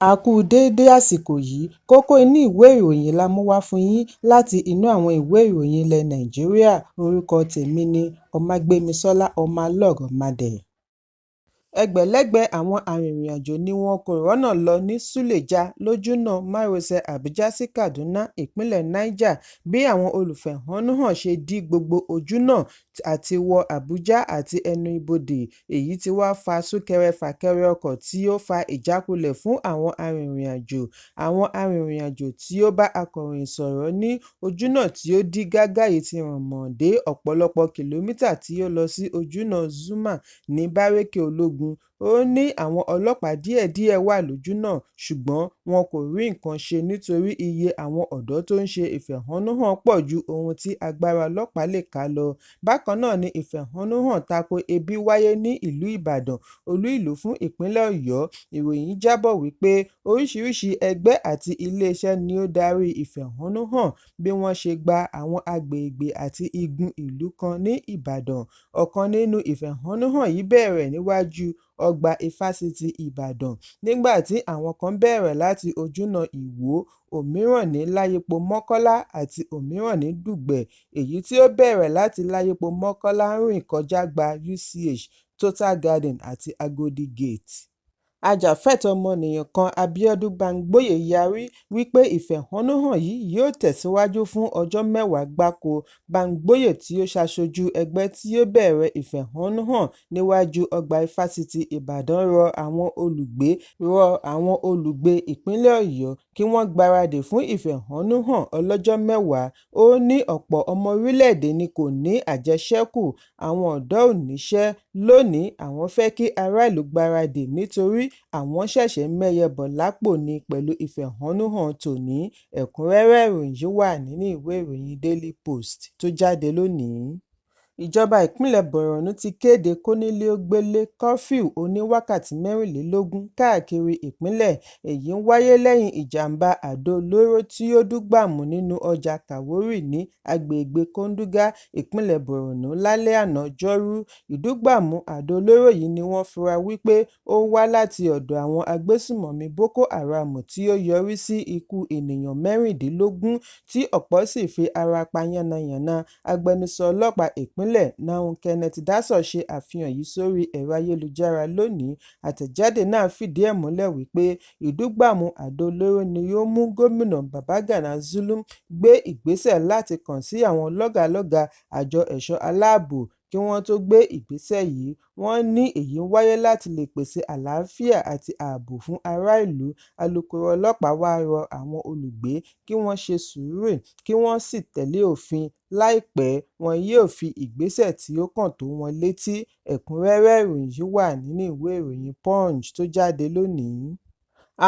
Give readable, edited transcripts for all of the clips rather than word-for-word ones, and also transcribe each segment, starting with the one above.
A kú déédé àsìkò yìí. Kókó inú ìwé ìròyìn la mú wá fún yín láti inú àwọn ìwé ìròyìn ilẹ̀ Nàìjíríà. Orúkọ tèmi ni Ọmágbémisọ́lá Ọmọlọ́rọ̀mádé. Ẹgbẹ̀lẹ́gbẹ̀ àwọn arìnrìn-àjò ni wọn kò rọ́nà lọ ní Suleja lójúnà márosẹ̀ Àbújá sí Kaduna, ìpínlẹ̀ Niger, bí àwọn olùfẹ̀hónúhàn ṣe dí gbogbo ojúnà àti wọ Àbújá àti ẹnu ibodè, èyí tí wá fa súnkẹrẹ-fàkẹrẹ ọkọ̀ tí ó fa ìjákulẹ̀ fún àwọn arìnrìn-àjò. Àwọn arìnrìn-àjò tí ó bá akọ̀ròyìn sọ̀rọ̀ ní ojúnà tí ó dí gágá yìí ti rànmọ́ dé ọ̀pọ̀lọpọ̀ kìlómítà tí ó lọ sí ojúnà Zuma ní Bárékè Ológun. Ó ní àwọn ọlọ́pàá díẹ̀díẹ̀ wà lójúnà ṣùgbọ́n wọn kò rí nǹkan ṣe nítorí iye àwọn ọ̀dọ́ tó ń ṣe ìfẹ̀hónúhàn pọ̀ ju ohun tí agbára ọlọ́pàá lè ká lọ. Bákan náà ni ìfẹ̀hónúhàn tako ebi wáyé ní ìlú Ìbàdàn, olú ìlú fún ìpínlẹ̀ Ọ̀yọ́. Ìròyìn jábọ̀ wípé oríṣiríṣi ẹgbẹ́ àti iléeṣẹ́ ni ó darí ìfẹ̀hónúhàn bí wọ́n ṣe gba àwọn agbègbè àti igun ìlú kan ní Ìbàdàn. Ọ̀kan nínú ìfẹ̀hónúhàn yìí bẹ̀rẹ̀ níwájú ọgbà Ifásitì Ìbàdàn, nígbà tí àwọn kan bẹ̀rẹ̀ láti ojúnà Ìwó, òmíràn ní Láyípo Mọ́kọ́lá àti òmíràn ní Dùgbẹ̀. Èyí tí ó bẹ̀rẹ̀ láti Láyípo Mọ́kọ́lá rìn kọjá gba UCH, Total Garden àti Agodi Gate. Ajàfẹ́tọ̀ọ́ ọmọnìyàn kan Abíọ́dún Bámgbóyè yarí wípé ìfẹ̀hónúhàn yìí yóò tẹ̀síwájú fún ọjọ́ 10 gbáko. Bámgbóyè tí ó ṣaṣojú ẹgbẹ́ tí ó bẹ̀rẹ̀ ìfẹ̀hónúhàn níwájú ọgbà Ifásitì Ìbàdàn rọ àwọn olùgbé ìpínlẹ̀ Ọ̀yọ́ kí wọ́n gbáradì fún ìfẹ̀hónúhàn ọlọ́jọ́ 10. Ó ní ọ̀pọ̀ ọmọ orílẹ̀-èdè ni kò ní àjẹṣẹ́kù, àwọn ọ̀dọ́ ò níṣẹ́ lónìí, àwọn fẹ́ kí ará ìlú gbáradì nítorí àwọn ṣẹ̀ṣẹ̀ ń mẹ́yẹ bọ̀ lápò ni pẹ̀lú ìfẹ̀hónúhàn tòní. Ẹ̀kúnrẹ́rẹ́ ìròyìn yìí wà nínú ìwé ìròyìn Daily Post tó jáde lónìí. Ìjọba ìpínlẹ̀ Borno ti kéde kónílé-ó-gbélé kọ́fíù oní wákàtí 24 káàkiri ìpínlẹ̀. Èyí ń wáyé lẹ́yìn ìjàm̀bá àdó olóró tí ó dúgbàmù nínú ọjà Kawori ní agbègbè Konduga, ìpínlẹ̀ Borno lálẹ́ àná Ọjọ́rú. Ìdúgbàmù àdó olóró yìí ni wọ́n fura wípé ó wá láti ọ̀dọ̀ àwọn agbésùnmọ̀mí Boko Haram tí ó yọrí sí ikú ènìyàn 16 tí ọ̀pọ̀ sì fi ara pa yánnayànna. Agbẹnusọ ọlọ́pàá ìpínlẹ̀ Náún Kenneth Dàsọ ṣe àfihàn yìí sórí ẹ̀rọ ayélujára lónìí. Àtẹ̀jáde náà fìdí ẹ̀ múlẹ̀ wípé ìdúgbàmù àdó olóró ni ó mú Gómìnà Babagana Zulum gbé ìgbésẹ̀ láti kàn sí àwọn lọ́gàálọ́gàá àjọ ẹ̀ṣọ́ aláàbò kí wọ́n tó gbé ìgbésẹ̀ yìí. Wọ́n ní èyí ń wáyé láti lè pèsè àlàáfíà àti ààbò fún ará ìlú. Alūkkóró ọlọ́pàá wá rọ àwọn olùgbé kí wọ́n ṣe sùúrù kí wọ́n sì tẹ̀lé òfin, láìpẹ́ wọn yóò fi ìgbésẹ̀ tí ó kàn tó wọn létí. Ẹ̀kúnrẹ́rẹ́ ìròyìn yìí wà nínú ìwé ìròyìn Punch tó jáde lónìí.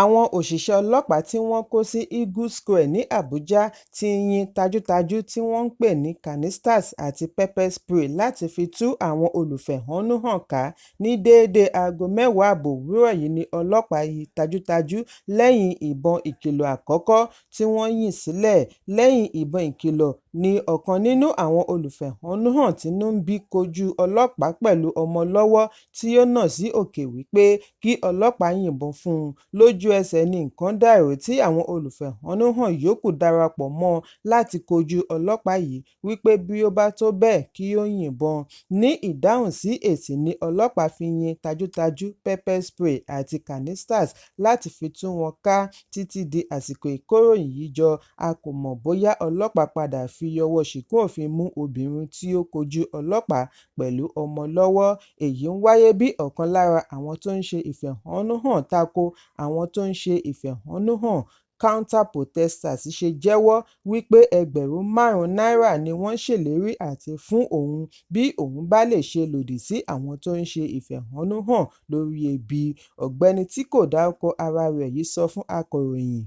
Àwọn òṣìṣẹ́ ọlọ́pàá tí wọ́n kó sí Eagle Square ní Àbújá ti yin tajútajú tí wọ́n ń pè ní canisters àti pepper spray láti fi tú àwọn olùfẹ̀hónúhàn ká. Ní déédé aago 10:30 òwúrọ̀ yìí ní ọlọ́pàá yin tajútajú lẹ́yìn ìbọn ìkìlọ̀ àkọ́kọ́ tí wọ́n yìn sílẹ̀. Lẹ́yìn ìbọn ìkìlọ̀ ní ọ̀kan nínú àwọn olùfẹ̀hónúhàn tínú ń bí kojú ọlọ́pàá pẹ̀lú ọmọ lọ́wọ́ tí ó nà sí òkè wípé kí ọlọ́pàá yìnbọn fún un. Lójú ẹsẹ̀ ni nǹkan dàrú tí àwọn olùfẹ̀hónúhàn yòókù darapọ̀ mọ́ ọn láti kojú ọlọ́pàá yìí wípé bí ó bá tó bẹ́ẹ̀ kí ó yìnbọn. Ní ìdáhùn sí èsì ni ọlọ́pàá fi yin tajútajú, pepper spray àti canisters láti fi tú wọn ká títí di àsìkò ìkóròyìn yìí jọ. A kò mọ̀ bóyá ọlọ́pàá padà fi ọwọ́ ṣìkún òfin mú obìnrin tí ó kojú ọlọ́pàá pẹ̀lú ọmọ lọ́wọ́. Èyí ń wáyé bí ọ̀kan lára àwọn tó ń ṣe ìfẹ̀hónúhàn tako àwọn tó ń ṣe ìfẹ̀hónúhàn counter-protesters ṣe jẹ́wọ́ wípé ẹgbẹ̀rún 5 náírà ni wọ́n ṣèlérí àti fún òun bí òun bá lè ṣe lòdì sí àwọn tó ń ṣe ìfẹ̀hónúhàn lórí ebi. Ọ̀gbẹ́ni tí kò dárúkọ ara rẹ̀ yìí sọ fún akọ̀ròyìn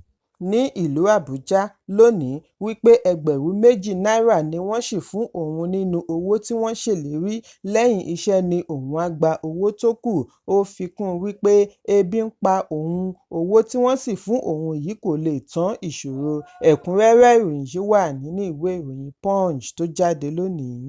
ní ìlú Àbújá lónìí wípé ẹgbẹ̀rún 2 náírà ni wọ́n ṣì fún òun nínú owó tí wọ́n ṣèlérí, lẹ́yìn iṣẹ́ ni òun á gba owó tó kù. Ó fi kún un wípé ebi ń pa òun, owó tí wọ́n sì fún òun yìí kò lè tán ìṣòro. Ẹ̀kúnrẹ́rẹ́ ìròyìn yìí wà nínú ìwé ìròyìn Punch tó jáde lónìí.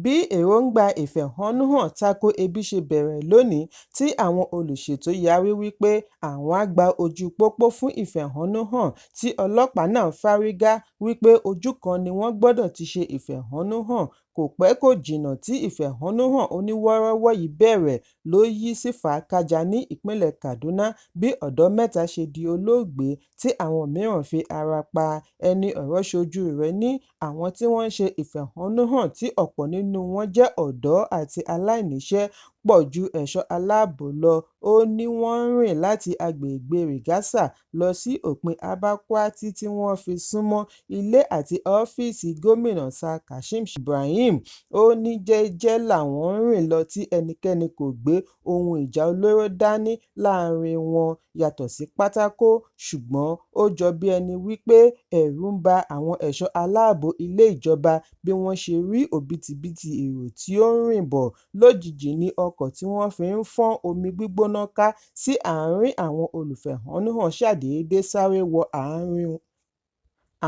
Bí èròńgbà ìfẹ̀hónúhàn tako ebi ṣe bẹ̀rẹ̀ lónìí tí àwọn olùṣètò yarí wí pé àwọn á gba ojú pópó fún ìfẹ̀hónúhàn tí ọlọ́pàá náà fárígá wí pé ojú kan ni wọ́n gbọdọ̀ ti ṣe ìfẹ̀hónúhàn, kò pẹ́ kò jìnà tí ìfẹ̀hónúhàn oníwọ́ọ́rọ́wọ́ yìí bẹ̀rẹ̀ ló yí sí fàákájàa ní ìpínlẹ̀ Kaduna bí ọ̀dọ́ mẹ́ta ṣe di olóògbé tí àwọn mìíràn fi ara pa. Ẹni ọ̀rọ̀ ṣojú rẹ̀ ní àwọn tí wọ́n ń ṣe ìfẹ̀hónúhàn tí ọ̀pọ̀ nínú wọn jẹ́ ọ̀dọ́ àti aláìníṣẹ́ pọ̀ ju ẹ̀ṣọ́ aláàbò lọ, ó ní wọ́n rìn láti agbègbè Rigasa lọ sí òpin Abba Kwarti tí wọ́n fi súnmọ́ ilé àti ọ́fíìsì Gómìnà Sir Kashim Ibrahim, ó ní jẹ́ẹ́jẹ́ làwọn ń rìn lọ tí ẹnikẹ́ni kò gbé ohun ìjà olóró dání láàárín wọn yàtọ̀ sí pátákó, ṣùgbọ́n ó jọ bí ẹni wí pé ẹ̀rù ń ba àwọn ẹ̀ṣọ́ aláàbò ilé ìjọba bí wọ́n ṣe rí òbítíbitì èrò tí ó ń rìn bọ̀, lójijì ni ọkọ̀ tí wọ́n fi ń fọ́n omi gbígbóná ká sí àárín àwọn olùfẹ̀hónúhàn ṣàdédé sáré wọ àárín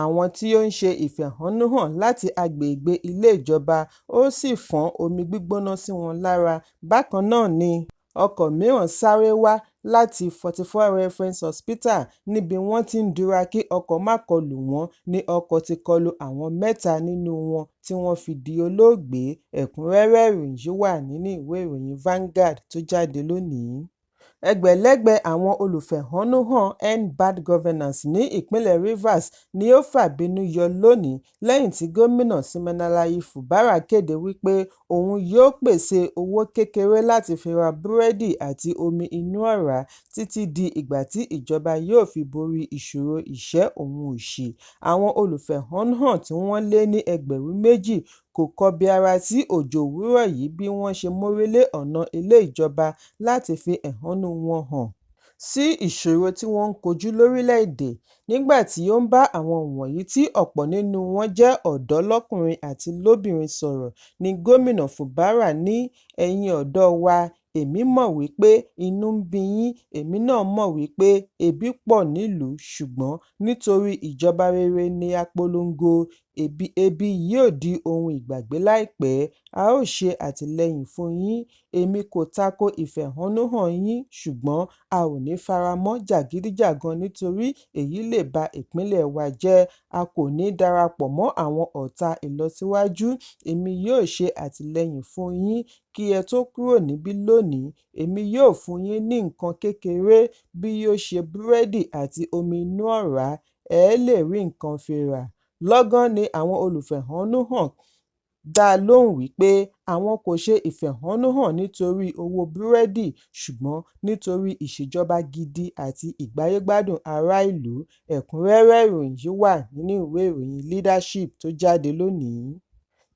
àwọn tí ó ń ṣe ìfẹ̀hónúhàn láti agbègbè ilé ìjọba ó sì fọ́n omi gbígbóná sí wọn lára, bákan náà ni ọkọ̀ mìíràn sáré wá láti 44 Reference Hospital níbi wọ́n ti ń dira kí ọkọ̀ má kọlù wọ́n ní ọkọ̀ ti kọlu àwọn mẹ́ta nínú wọn tí wọ́n fi di olóògbé. Ẹ̀kúnrẹ́rẹ́ ìròyìn yìí wà nínú ìwé ìròyìn Vanguard tó jáde lónìí. Ẹgbẹ̀lẹ́gbẹ̀ àwọn olùfẹ̀hónúhàn End Bad Governance ní ìpínlẹ̀ Rivers ni ó fàbínú yọ lónìí lẹ́yìn tí Gómìnà Siminalayi Fubara kéde wí pé òun yóò pèsè owó kékeré láti fi ra búrẹ́dì àti omi inú ọ̀rá títí di ìgbà tí ìjọba yóò fi borí ìṣòro ìṣẹ́ òun òṣì. Àwọn olùfẹ̀hónúhàn tí wọ́n lé ní 2,000 kò kọbiara sí òjò òwúrọ̀ yìí bí wọ́n ṣe mórílé ọ̀nà ilé ìjọba láti fi ẹ̀hónú wọn hàn sí ìṣòro tí wọ́n ń kojú lórílẹ̀ èdè. Nígbà tí ó ń bá àwọn wọ̀nyí tí ọ̀pọ̀ nínú wọn jẹ́ ọ̀dọ́ lọ́kùnrin àti lóbìnrin sọ̀rọ̀ ní Gómìnà Fubara ní "Ẹ̀yin ọ̀dọ́ wa, èmi mọ̀ wí pé inú ń bí yín, èmi náà mọ̀ wí pé ebi pọ̀ nílùú ṣùgbọ́n nítorí ìjọba rere ni a polongo, ebi yóò di ohun ìgbàgbé láìpẹ́, a ó ṣe àtìlẹ́yìn fún yín, èmi kò tako ìfẹ̀hónúhàn yín ṣùgbọ́n a ò ní faramọ́ jàgídíjàgan nítorí èyí lè ba ìpínlẹ̀ wa jẹ́, a kò ní darapọ̀ mọ́ àwọn ọ̀tá ìlọsíwájú, èmi yóò ṣe àtìlẹ́yìn fún yín, kí ẹ tó kúrò níbí lónìí èmi yóò fún yín ní nǹkan kékeré, bí ó ṣe búrẹ́dì àti omi inú ọ̀rá, ẹ lè rí nǹkan fi rà." Lọ́gán ni àwọn olùfẹ̀hónúhàn dá lóhùn wí pé àwọn kò ṣe ìfẹ̀hónúhàn nítorí owó búrẹ́dì ṣùgbọ́n nítorí ìṣèjọba gidi àti ìgbáyégbádùn ará ìlú. Ẹ̀kúnrẹ́rẹ́ ìròyìn yìí wà nínú ìwé ìròyìn Leadership tó jáde lónìí.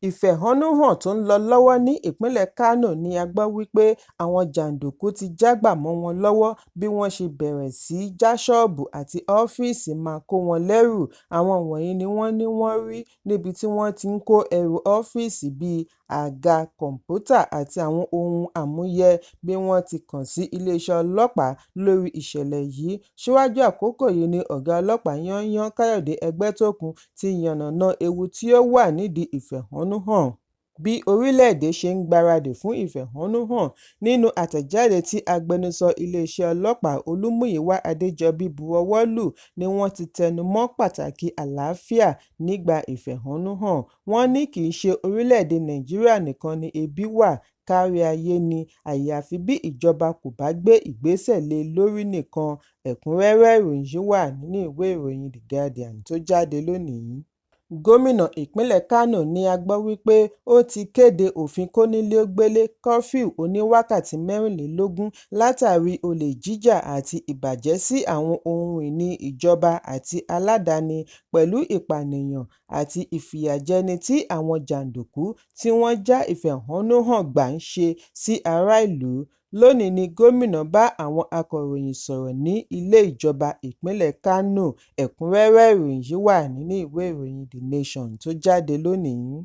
Ìfẹ̀hónúhàn tó ń lọ lọ́wọ́ ní ìpínlẹ̀ Kano ni a gbọ́ wí pé àwọn jàndùkú ti jágbà mọ́ wọn lọ́wọ́ bí wọ́n ṣe bẹ̀rẹ̀ sí í já ṣọ́ọ̀bù àti ọ́fíìsì máa kó wọn lẹ́rù. Àwọn wọ̀nyí ni wọ́n ní wọ́n rí níbi tí wọ́n ti ń kó ẹrù ọ́fíìsì bíi àga, kọ̀m̀pútà àti àwọn ohun àmúyẹ bí wọ́n ti kàn sí iléeṣẹ́ ọlọ́pàá lórí ìṣẹ̀lẹ̀ yìí. Síwájú àkókò yìí ni ọ̀gá ọlọ́pàá yányán Káyọ̀dé Ẹgbẹ́tókun ti yànnàná ewu tí ó wà nídìí ìfẹ̀hónúhàn bí orílẹ̀-èdè ṣe ń gbáradì fún ìfẹ̀hónúhàn. Nínú àtẹ̀jáde tí agbẹnusọ iléeṣẹ́ ọlọ́pàá Olúmúyìwá Adéjọbí bu ọwọ́ lù ni wọ́n ti tẹnu mọ́ pàtàkì àlàáfíà nígbà ìfẹ̀hónúhàn. Wọ́n ní kì í ṣe orílẹ̀-èdè Nàìjíríà nìkan ni ebi wà, káríayé ni, àyàfi bí ìjọba kò bá gbé ìgbésẹ̀ lé e lórí nìkan. Ẹ̀kúnrẹ́rẹ́ ìròyìn yìí wà nínú ìwé ìròyìn The Guardian tó jáde lónìí. Gómìnà ìpínlẹ̀ Kánò ní a gbọ́ wí pé ó ti kéde òfin kónílé-ó-gbélé kọ́fíù oníwákàtí 24 látàrí olè jíjà àti ìbàjẹ́ sí àwọn ohun ìní ìjọba àti aládàáni pẹ̀lú ìpànìyàn àti ìfìyàjẹni tí àwọn jàndùkú tí wọ́n já ìfẹ̀hónúhàn gbà ń ṣe sí ará ìlú. Lónìí ni gómìnà bá àwọn akọ̀ròyìn sọ̀rọ̀ ní ilé ìjọba ìpínlẹ̀ Kánò. Ẹ̀kúnrẹ́rẹ́ ìròyìn yìí wà nínú ìwé ìròyìn The Nation tó jáde lónìí.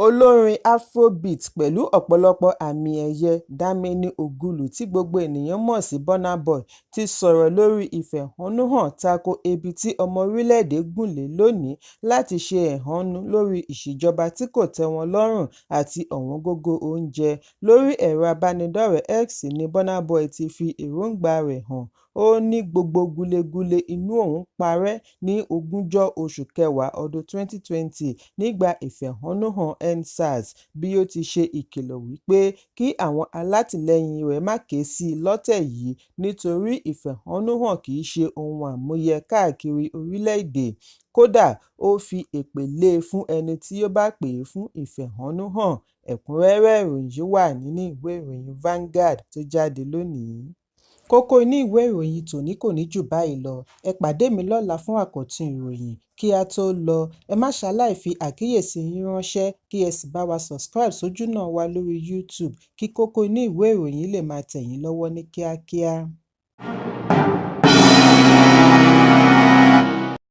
Olórin Afrobeat pẹ̀lú ọ̀pọ̀lọpọ̀ àmì-ẹ̀yẹ, Dàmèènì Ogulu tí gbogbo ènìyàn mọ̀ sí Burna Boy ti sọ̀rọ̀ lórí ìfẹ̀hónúhàn tako ebi tí ọmọ orílẹ̀-èdè gùn lé lónìí láti ṣe ẹ̀hónú lórí ìṣèjọba tí kò tẹ́ wọn lọ́rùn àti ọ̀wọ́ngógó oúnjẹ. Lórí ẹ̀rọ ìbánidọ́rẹ̀ẹ́ X ní Burna Boy ti fi èròńgbà rẹ̀ hàn, ó ní gbogbo gulegule inú òun parẹ́ ní 20 oṣù kẹwàá ọdún 2020 nígbà ìfẹ̀hónúhàn EndSARS bí ó ti ṣe ìkìlọ̀ wípé kí àwọn alátìlẹ́yìn rẹ̀ má ké síi lọ́tẹ̀ yìí nítorí ìfẹ̀hónúhàn kìí ṣe ohun àmúyẹ káàkiri orílẹ̀-èdè, kódà ó fi èpè lé e fún ẹni tí ó bá pè fún ìfẹ̀hónúhàn. Ẹ̀kúnrẹ́rẹ́ ìròyìn yìí wà nínú ìwé ìròyìn Vanguard tó jáde lónìí. Kókó inú ìwé ìròyìn tòní kò ní jù báyìí lọ. Ẹ pàdé mi lọ́la fún àkọ́tún ìròyìn. Kí á tó lọ, ẹ má ṣaláì fi àkíyèsí yín ránṣẹ́ kí ẹ sì bá wa subscribe sójúnà wa lórí YouTube kí kókó inú ìwé ìròyìn lè máa tẹ̀ yín lọ́wọ́ ní kíákíá.